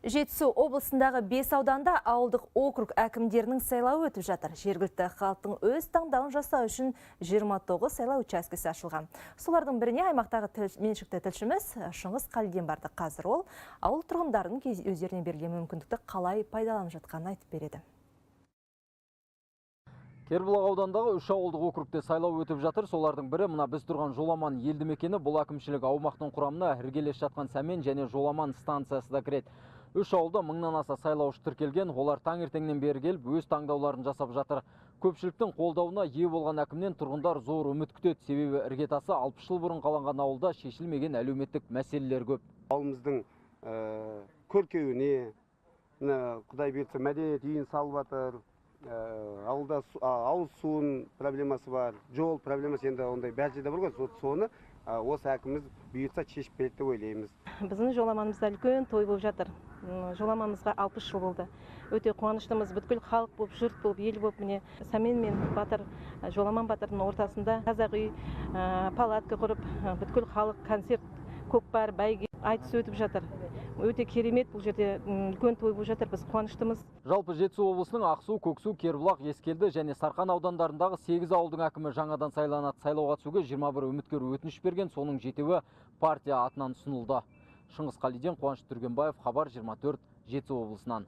Жетісу облысындағы 5 ауданда ауылдық округ әкімдерінің сайлауы өтіп жатыр. Жергілікті халықтың өз таңдауын жасау үшін 29 сайлау учаскесі ашылған. Солардың біріне аймақтағы меншікті тілшіміз Шыңғыс Қалиден барды. Қазір ол ауыл тұрғындарының өздеріне берілген мүмкіндікті қалай пайдаланып жатқанын айтып береді. Кербұлақ аудандағы 3 ауылдық округте сайлау өтіп жатыр. Солардың бірі мына біз тұрған Жоламан елді мекені. Бұл әкімшілік аумақтың құрамына іргелес жатқан Сәмен және Жоламан станциясы да кіреді. 3 ауылда мыңнан аса сайлаушы тіркелген. Олар таңертеңнен бері келіп өз таңдауларын жасап жатыр. Көпшіліктің қолдауына ие болған әкімнен тұрғындар зор үміт күтеді. Себебі іргетасы 60 жыл бұрын қаланған ауылда шешілмеген әлеуметтік мәселелер көп. Ауылымыздың көркеюіне, Құдай бұйыртса, мәдениет үйін салып жатыр. Ауылда ауыз суының проблемасы бар, жол проблемасы, енді ондай бәр жерде бар ғой, соны осы әкіміміз бұйыртса шешіп береді деп ойлаймыз. Біздің Жоламанымызда үлкен той болып жатыр. Жоламанымызға 60 жыл болды. Өте қуаныштымыз, бүткіл халық болып, жұрт болып, ел болып, міне Сәмен мен батыр, Жоламан батырдың ортасында қазақ үй, палатка құрып, бүткіл халық концерт, көкпар, бәйге, айтыс өтіп жатыр. Өте керемет, бұл жерде үлкен той болып жатыр, біз қуаныштымыз. Жалпы Жетісу облысының Ақсу, Көксу, Кербұлақ, Ескелді және Сарқан аудандарындағы 8 ауылдың әкімі жаңадан сайланады. Сайлауға түсуге 21 үміткер өтініш берген, соның 7-уі партия атынан ұсынылды. Шыңғыс Қалиден, Қуаныш Түргенбаев, Хабар 24, Жетісу облысынан.